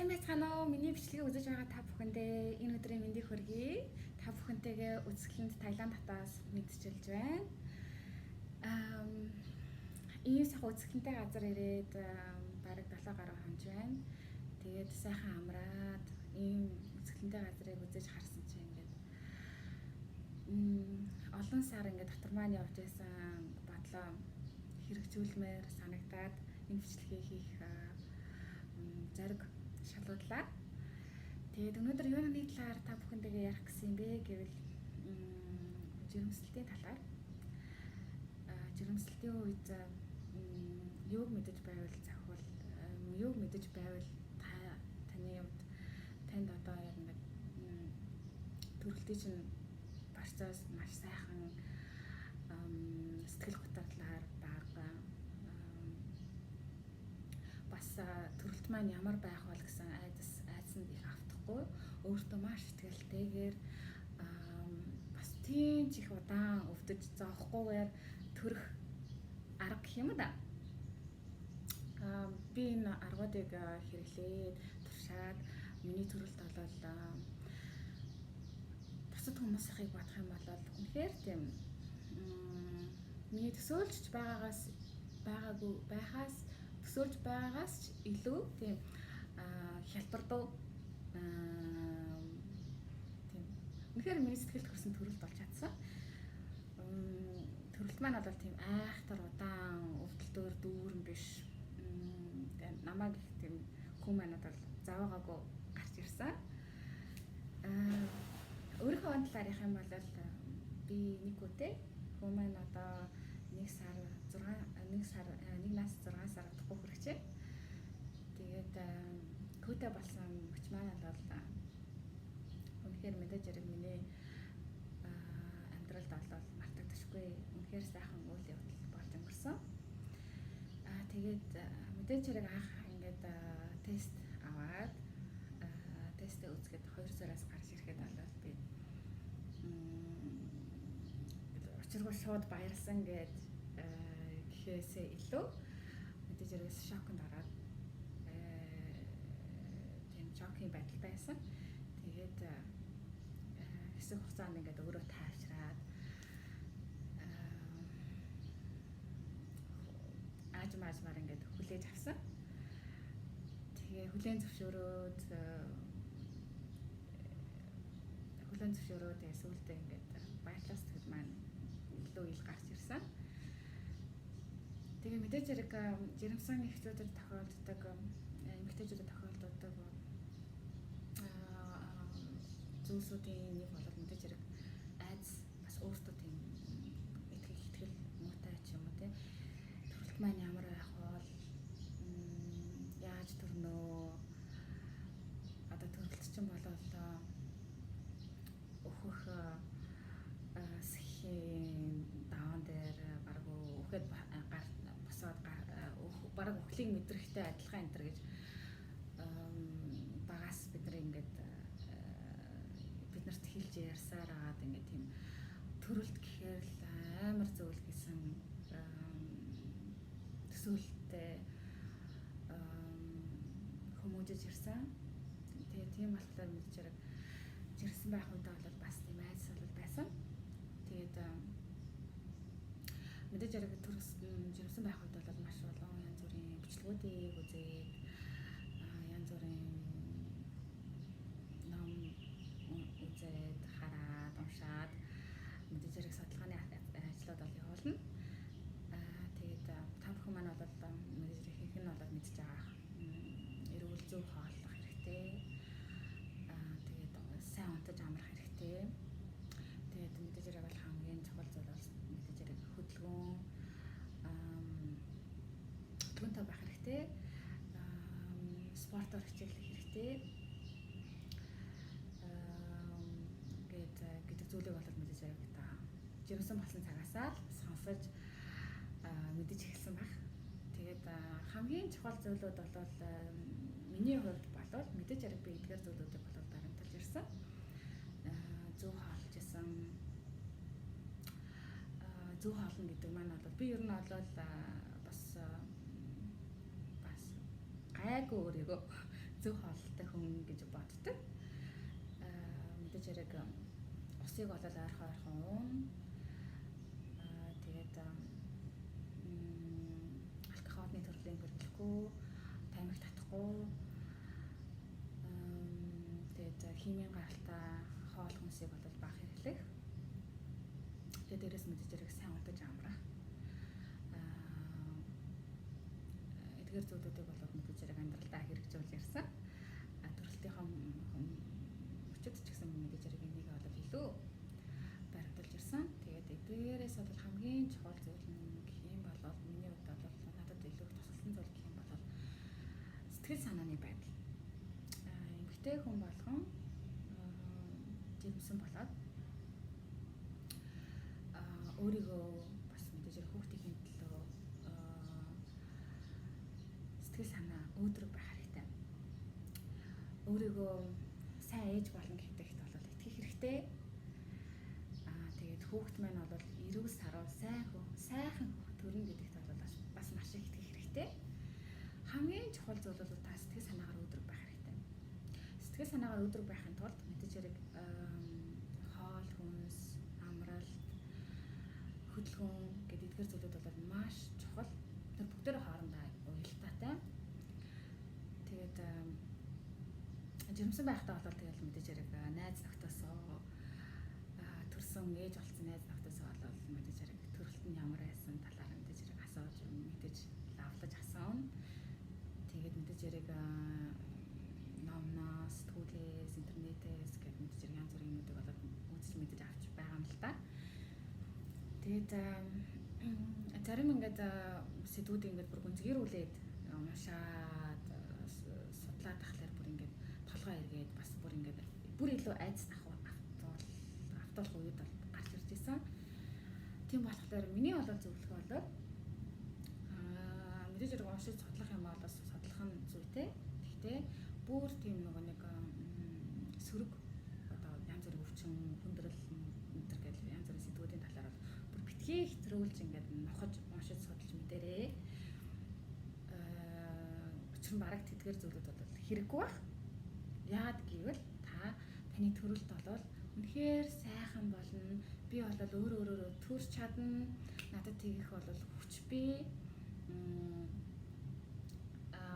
Сайн байцгаана уу? Миний бичлэгийг үзэж байгаа та бүхэндээ энэ өдрийн мэндийг хүргэе. Та бүхэнтэйгээ үзэсгэлэнд Таиланд хотоос мэдчилж байна. Ийм сайхан үзэсгэлэнтэй газар ирээд бараг 7 гаруй хонж байна. Тэгээд сайхан амраад ийм үзэсгэлэнтэй газрыг үзэж харсан чинь ингээд олон сар ингээд дотор маань явж байсан бодлоо хэрэгжүүлмээр санагдаад энэ бичлэгийг хийх зориг шалгуудлаа. Тэгээд өнөөдөр юуны талаар та бүхэнтэйгээ ярих гэсэн юм бэ гэвэл жирэмслэлтийн талаар. Жирэмслэлтийн үед юуг мэдэж байвал захиул, юуг мэдэж байвал та таны хувьд танд одоо яг ингээд төрөлтийн чинь процесс маш сайхан, сэтгэл гутрадлаар бага, бас төрөлт маань ямар байх бол гэсэн айдсанд их автахгүй, өөртөө маш итгэлтэйгээр, бас тийм ч их удаан өвдөж зовхгүйгээр төрөх арга гэх юм да. Би энэ аргуудыг хэрэглээд туршаад миний төрөлт болол бусад хүмүүсийнхийг бодох юм бол үнэхээр тийм миний төсөөлж байгаагаас байгаагүй байхаас төсөөлж байгаагаас ч илүү тийм хялбардуу, тийм үнэхээр миний сэтгэлд хүрсэн төрөлт болж чадсан. Төрөлт маань бол тийм айхтар удаан өвдөлтөөр дүүрэн биш. Тэгээ намайг их тийм хүн манад бол зовоогоогүй гарч ирсэн. Өөрийнхөө талаар ярих юм бол би нэг хүүтэй. Хүү маань одоо 1 сар 6 1 сар 1 нас 6 сар удахгүй хүрчээ. Тэгээд хүүтэй болсон мөч маань бол үнэхээр мэдээж хэрэг миний амьдралд бол мартагдашгүй үнэхээр сайхан үйл явдал болж өнгөрсөн. Тэгээд мэдээж хэрэг анх ингээд тест аваад тестээ үзэхэд 2 сараас гарч ирэхэд бол би учиргүй шууд баярлсан гээд гэхээсээ илүү мэдээж хэрэгээс шоконд ороод тийм шокийн байдалтай байсан. Тэгээд хэсэг хугацаанд ингээд өөрөө тайвшраад аажмаар ингээд хүлээж авсан. Тэгээ хүлээн зөвшөөрөөд тэгээ сүүлдээ ингээд баярлалаа сэтгэл маань илүү ил гарч ирсэн. Тэгээ мэдээж хэрэг жирэмсэн эхчүүдэд тохиолддог, эмэгтэйчүүдэд тохиолддог зүйлсүүдийн нэг бол мэдээж хэрэг айдас, бас өөртөө тийм итгэл муутай ч юм уу те. Төрөлт маань ямар байх бол, яаж төрнөө, одоо төрөлт чинь болол өөхөх сэхийн даваан дээр бараг өөхөд гар босоод бараг өхлийг мэдрэхтэй адилхан энэ төр гэж багаас бид нар ингээд биднэрт хэлж ярьсаар агаад ингээд тийм төрөлт гэхээр л амар зүйл гэсэн төсөөлөлттэй хүмүүжиж ирсэн. Тэгээ тийм болохоор мэдээж хэрэг жирсэн байх үедээ бол бас тийм айдас бол байсан. Тэгээд мэдээж хэрэг жирэмсэн байх үед бол маш олон янз бүрийн бичлэгүүдийг үзээд, янз бүрийн ном үзээд, хараад, уншаад мэдээж хэрэг судалгааны ажлууд бол явуулна. Тэгээд та бүхэн маань бол мэдээж хэрэг ихэнх нь бол мэдж байгаа. Эрүүл зөв хооллох хэрэгтэй. Тэгээд сайн унтаж амрах хэрэгтэй. Тэгээд мэдээж хэрэг бол хамгийн чухал зүйл бол мэдээж хэрэг хөдөлгөөн хөдөлгөөнтэй байх хэрэгтэй. Спортоор хичээлэх хэрэгтэй. Гэдэг зүйлийг бол мэдээж хэрэг та жирэмсэн болсон цагаасаа л сонсож мэдэж эхэлсэн байх. Тэгээд хамгийн чухал зүйлүүд бол миний хувьд болвол мэдээж хэрэг би эдгээр зүйлүүдийг бол баримталж ирсэн. Зөв хоолж исэн. Зөв хоолно гэдэг маань бол би ер нь бол бас гайгүй өөрийгөө Зөв хооллолтой хүн гэж боддог. Мэдээж хэрэг усыг бол ойрхон ойрхон уун. Тэгээд алкоголны төрлийн хэрэглэхгүй, тамхи татахгүй. Тэгээд химийн гаралтай хоол хүнсийг бол бага хэрэглэх. Тэгээд дээрээс мэдээж хэрэг сайн унтаж амрах. Эдгээр зүйлүүдийг бол мэдээж хэрэг амьдралдаа хэрэгжүүлж ирсэн. Төрөлтийнхөө мөчөд ч гэсэн мэдээж хэрэг энийг бол илүү баримталж ирсэн. Тэгээд эдгээрээс бол хамгийн чухал зүйл нь гэх юм бол миний хувьд бол надад илүү их тусалсан зүйл гэх юм бол сэтгэл санааны байдал. Эмэгтэй хүн болгон жирэмсэн болоод өөрийгөө бас мэдээж хэрэг хүүхдийн төлөө сэтгэл санаа өөдрөг байх хэрэгтэй. Өөрийгөө сайн ээж болно гэдэгт бол итгэх хэрэгтэй. Тэгээд хүүхд маань бол эрүүл саруул сайхан хүүхд төрнө гэдэгт бол бас маш их итгэх хэрэгтэй. Хамгийн чухал зүйл бол та сэтгэл санаагаар өөдрөг байх хэрэгтэй. Сэтгэл санаагаар өөдрөг байхын тулд мэдээж хэрэг хоол хүнс, амралт, хөдөлгөөн гэдэг эдгээр зүйлүүд бол маш чухал. Тэр бүгдээр хоорондоо уялдаатай. Тэгээд жирэмсэн байхдаа бол тэгэл мэдээж хэрэг найз нөхдөсөө төрсөн ээж болсон найз нөхдөсөө бол мэдээж хэрэг төрөлт нь ямар байсан талаар мэдээж хэрэг асууж мэдээж лавлаж асууна. Тэгээд мэдээж хэрэг номноос, сэтгүүлээс, интернетээс гэдэг мэдээж хэрэг янз бүрийн юмнуудыг бол үзэж мэдэж авч байгаа юм л да. Тэгээд зарим ингээд сэдвүүдийг ингээд бүр гүнзгийрүүлээд уншаад судлаад ахлаар бүр ингээд толгой эргээд бас бүр ингээд бүр илүү айдас автуулах үед бол гарч ирж исэн. Тийм болохоор миний бол зөвлөгөө бол мэдээж хэрэг уншиж судлах юм бол бас судлах нь зүйтэй. Гэхдээ бүр тийм нөгөө нэг сөрөг одоо янз бүрийн өвчин, хүндрэл энэ төр гэл янз бүрийн сэдвүүдийн талаар бол бүр битгий хэтрүүлж ингээд нухаж уншиж судалж мэдэрээ. Учир нь бараг тэдгээр зүйлүүд бол хэрэггүй байх. Яад гэвэл та таны төрөлт бол үнэхээр сайхан болно. Би бол өөрөөрөө төрч чадна. Надад тэгэх бол хүч бий.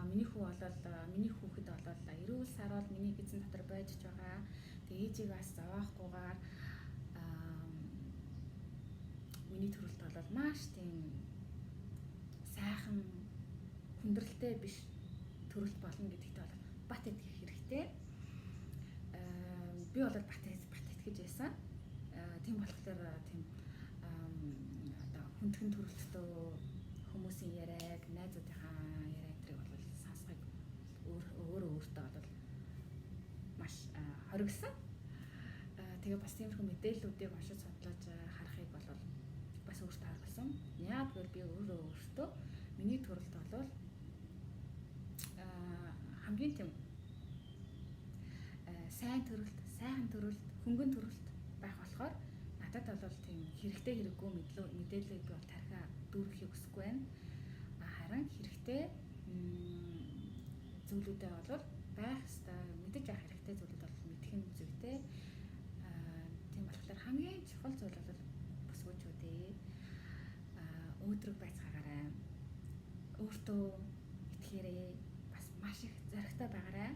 Миний хүү бол миний хүүхэд бол эрүүл саруул миний эзэн дотор байж байгаа. Тэгээ ээжийг бас зовоохгүйгээр миний төрөлт бол маш тийм сайхан хүндрэлтэй биш төрөлт болно гэдэгт бол бат итгэх хэрэгтэй. Би бол бат итгэж байсан. Тийм болохоор тийм одоо хүндхэн төрөлтөө хүмүүсийн яриаг, найзуудынхаа яриа энтрийг бол сонсохыг өөрөө өөртөө бол маш хоригсон. Тэгээ бас тиймэрхүү мэдээллүүдийг уншиж судлаж харахыг бол бас өөртөө харгалсан. Яагаад гэвэл би өөрөө өөртөө миний төрөлт бол хамгийн тийм сайн төрөлт, сайхан төрөлт, хөнгөн төрөлт байх болохоор надад бол тийм хэрэгтэй хэрэггүй мэдээллийг би бол тархиа дүүргэхийг хүсэхгүй байна. Харин хэрэгтэй зүйлүүдээ бол байх ёстой, мэдэж авах хэрэгтэй зүйлүүд бол мэдэх нь зүйтэй. Тийм болохоор хамгийн чухал зүйл бол босгоочүүдээ өөдрөг байцгаагаарай. Өөртөө итгээрэй. Бас маш их зоригтой байгаарай.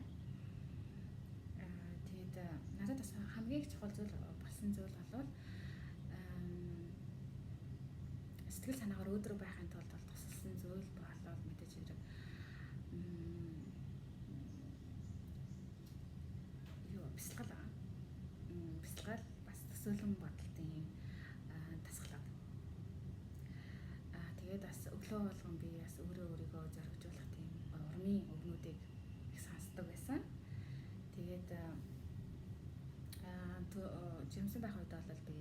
Тэгээд надад бас хамгийн чухал зүйл болсон зүйл бол сэтгэл санаагаар өөдрөг байхын тулд бол тусалсан зүйл болоод мэдээж хэрэг юу бясалгал байгаа. Бясалгал бас төсөөлөн бодолтын дасгалууд. Тэгээд бас өглөө болгон би бас өөрөө өөрийгөө зоригжуулах тийм урмын өгнүүдийг их сонсдог байсан. Тэгээд жирэмсэн байх үед бол би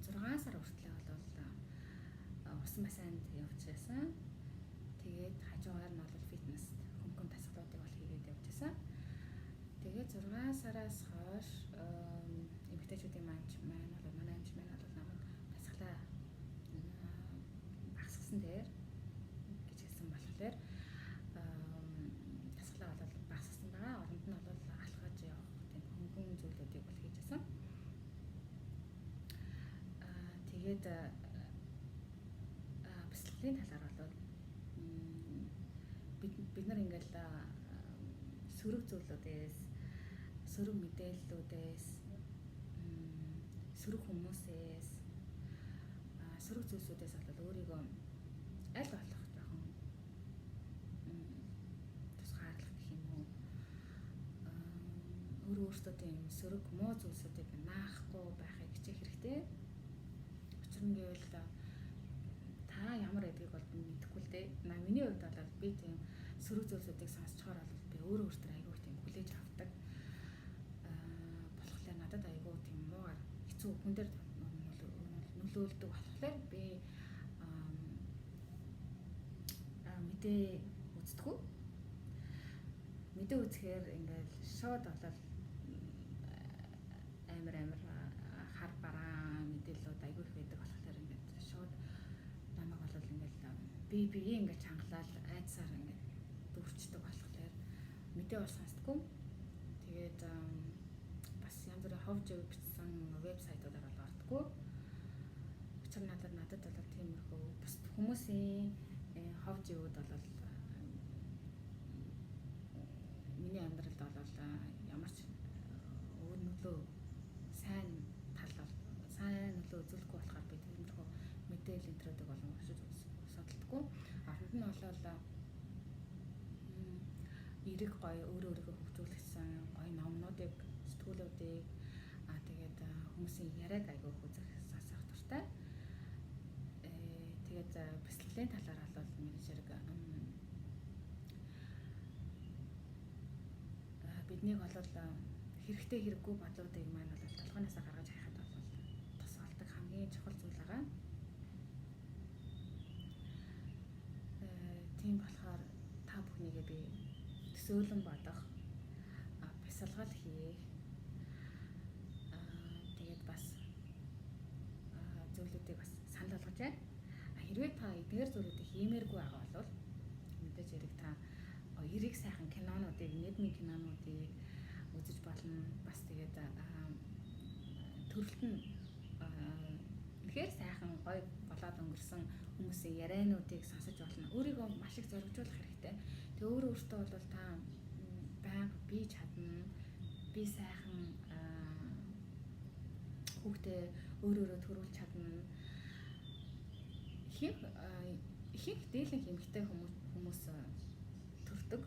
6 сар хүртлээр бол усан бассейнд явж байсан. Тэгээд хажуугаар нь бол фитнес хөнгөн дасгалуудыг бол хийгээд явж байсан. Тэгээд 6 сараас хойш эмэгтэйчүүдийн манч маань бол манай эмч маань бол намайг дасгалаа багасгасан дээр гэж хэлсэн болохоор бясалгалын талаар бол бид нар ингээл сөрөг зүйлүүдээс, сөрөг мэдээллүүдээс, сөрөг хүмүүсээс, сөрөг зүйлсүүдээс бол өөрийгөө аль болох жоохон тусгаарлах гэх юм уу, өөрөө өөртөө тийм сөрөг муу зүйлсүүдийг наахгүй байхыг хичээх хэрэгтэй. Учир нь гэвэл та ямар байдгийг бол би мэдэхгүй л дээ. Миний хувьд бол би тийм сөрөг зүйлсүүдийг сонсчоор бол би өөрөө өөртөө айгүй тийм хүлээж авдаг. Болохоор надад айгүй тийм муугар хэцүү хүн дээр нөлөөлдөг болохоор би мэдээ үздэггүй. Мэдээ үзэхээр ингээл шууд болол амар хар бараан мэдээллүүд айгүй их байдаг болохоор ингээд шууд намайг болол ингээл би бие ингээд чангалаад айдсаар ингээд дүүрчдэг болохоор мэдээ бол сонсдоггүй. Тэгээд бас янз бүрийн хов жив бичсэн вебсайтуудаар бол ордоггүй. Учир нь надад бол тиймэрхүү бус хүмүүсийн хов живүүд бол миний амьдралд бол ямар ч өөр нөлөө сайн тал бол сайн нөлөө үзүүлэхгүй болохоор би тиймэрхүү мэдээлэл энтрүүдийг бол уншиж судалдаггүй. Оронд нь бол эрэг гоё өөрөө өөрийгөө хөгжүүлсэн гоё номнуудыг, сэтгүүлүүдийг тэгээд хүмүүсийн яриаг айгүй их үзэх сонсох дуртай. Тэгээд бясалгалын талаар бол мэдээж хэрэг биднийг бол хэрэгтэй хэрэггүй бодлуудыг маань бол толгойноосоо гаргаж хайхад бол тус болдог хамгийн чухал зүйл байгаа. Тийм болохоор та бүхнийгээ би төсөөлөн бодох, бясалгал хийх, тэгээд бас зүйлүүдийг бас санал болгож байна. Хэрвээ та эдгээр зүйлүүдийг хиймээргүй байгаа бол мэдээж хэрэг та эрэг сайхан кинонуудыг, нийгмийн кинонуудыг үзэж болно. Бас тэгээд төрөлт нь үнэхээр сайхан гоё болоод өнгөрсөн хүмүүсийн яриануудыг сонсож болно. Өөрийгөө маш их зоригжуулах хэрэгтэй. Тэгээ өөрөө өөртөө бол та байнга би чадна, би сайхан хүүхдээ өөрөөрөө төрүүлж чадна. Ихэнх дээлэн хэмхтэй хүмүүс төрдөг.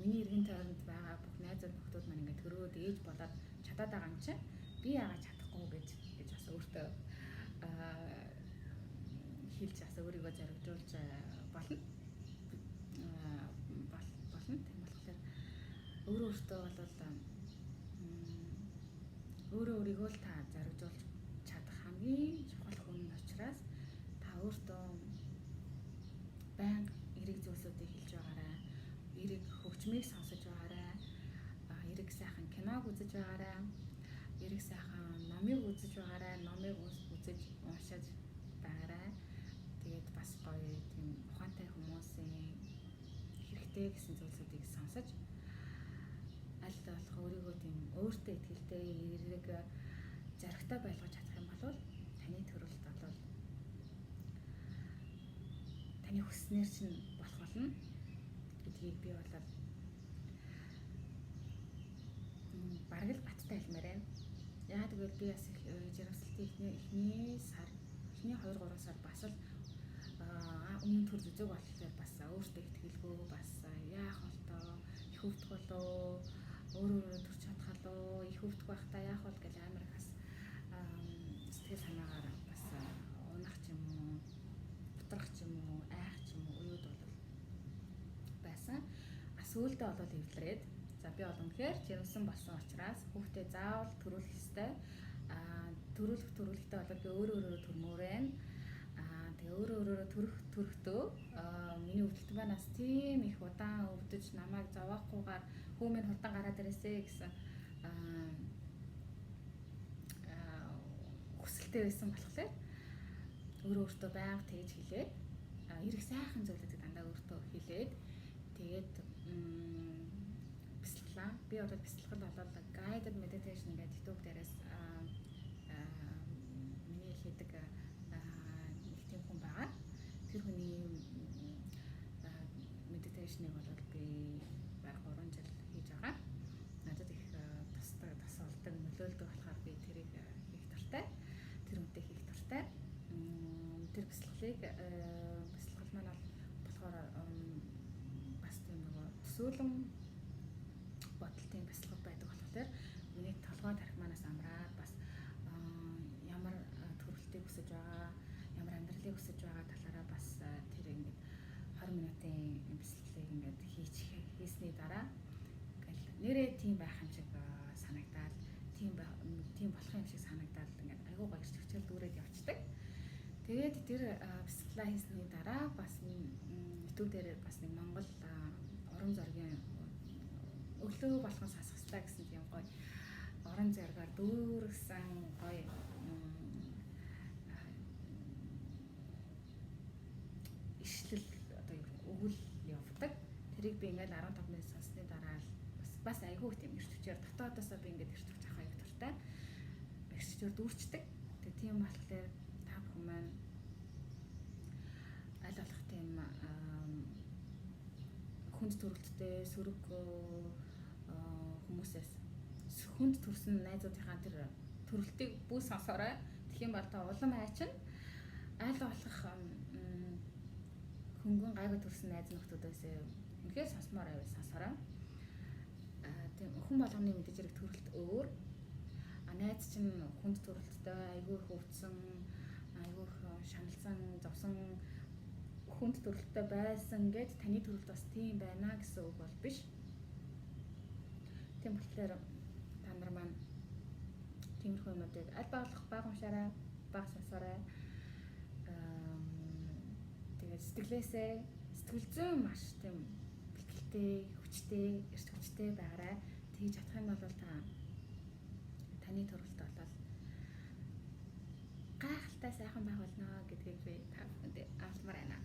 Миний эргэн тойронд байгаа бүх найзууд нөхдүүд маань ингээд төрөөд ээж болоод чадаад байгаа юм чинь би яагаад чадахгүй гэж бас өөртөө хэлж бас өөрийгөө зоригжуулж болно. Болно. Тийм болохоор өөрөө өөртөө бол өөрөө өөрийгөө л та зоригжуулж чадах хамгийн чухал хүн учраас та өөртөө байнга эрэг зүйлсүүдийг хэлж байгаарай. Эрэг хөгжмийг сонсож байгаарай. Эрэг сайхан киног үзэж байгаарай. Эрэг сайхан номыг үзэж байгаарай. Номыг үзэж уншиж байгаарай. Тэгээд бас гоё тийм ухаантай хүмүүсийн хэрэгтэй гэсэн зүйлсүүдийг сонсож аль болох өөрийгөө тийм өөртөө итгэлтэй, эрэг зоригтой байлгаж чадах юм бол таны төрөлт бол таны хүснээр чинь болох болно гэдгийг би бол бараг л баттай хэлмээр байна. Яагаад гэвэл би бас жирэмслэлтийн эхний сар, эхний 2-3 сар бас л өмнө төр зүзэг болохоор бас өөртөө итгэлгүй, бас яах болтоо, их өвдөх болоо, өөрөө өөрөө төрч чадах болоо, их өвдөх байхдаа яах бол гэж амар их бас сэтгэл санаагаар бас унах ч юм уу, утрах ч юм уу, айх ч юм уу уюуд бол байсан. Сүүлдээ бол эвлэрээд за би бол үнэхээр жирэмсэн болсон учраас хүүхдээ заавал төрүүлэх ёстой. Төрүүлэхдээ бол би өөрөө өөрөөрөө төрмөр байна. Тэгээ өөрөө өөрөөрөө төрөхдөө миний өвдөлт манаас тийм их удаан өвдөж намайг зовоохгүйгээр хүү минь хурдан гараад ирээсэ гэсэн хүсэлтэй байсан болохоор өөрөө өөртөө байнга тэгж хэлээд эрэг сайхан зүйлүүдийг дандаа өөртөө хэлээд тэгээд бясалгалаа. Би бол бясалгал болоод guided meditation гэдэг YouTube дээрээс миний хийдэг нэг тийм хүн байгаа. Тэр бясалгалыг бясалгал маань бол болохоор бас тийм нөгөө төсөөлөн бодолтын бясалгал байдаг болохоор миний толгой тархи манаас амраад бас ямар төрөлтийг хүсэж байгаа, ямар амьдралыг хүсэж байгаа талаараа бас тэр ингээд 20 минутын бясалгалыг ингээд хийсний дараа ингээл нэрээ тийм байх юм шиг санагдаад, тийм болох юм шиг санагдаад ингээд айгүй гоё эрч хүчээр дүүрээд явцдаг. Тэгээд тэр бясалгалаа хийсний дараа бас YouTube дээр бас нэг Монгол урам зоригийн өглөө болгон сонсох ёстой гэсэн тийм гоё урам зоригаар дүүргэсэн гоё ишлэл одоо өгөл явдаг. Тэрийг би ингээд 15 минут сонссны дараа л бас айгүй тийм эрч хүчээр дотоодосоо би ингээд эрч хүч авах аяг дуртай. Эрч хүчээр дүүрчдэг. Тэгээ тийм болохоор та бүхэн маань аль болох тийм хүнд төрөлттэй сөрөг хүмүүсээс хүнд төрсэн найзуудынхаа тэр төрөлтийг бүү сонсоорой. Тэгэх юм бол та улам айчин аль болох хөнгөн гайгүй төрсэн найз нөхдүүдээс үнэхээр сонсомоор байвал сонсоорой. Тийм хүн болгоны мэдээж хэрэг төрөлт өөр. А найз чинь хүнд төрөлттэй айгүй их өвдсөн, айгүй их шаналсан, зовсон хүнд төрөлттэй байсан гэд таны төрөлт бас тийм байна гэсэн үг бол биш. Тийм болохоор та нар маань тиймэрхүү юмнуудыг аль болох баг уншаарай, баг сонсоорой. Тэгээд сэтгэлээсээ сэтгэл зүйн маш тийм бэлтгэлтэй, хүчтэй, эрч хүчтэй байгаарай. Тэгж чадах юм бол та таны төрөлт болол гайхалтай сайхан байх болно гэдгийг би та бүхэнд амламар байна.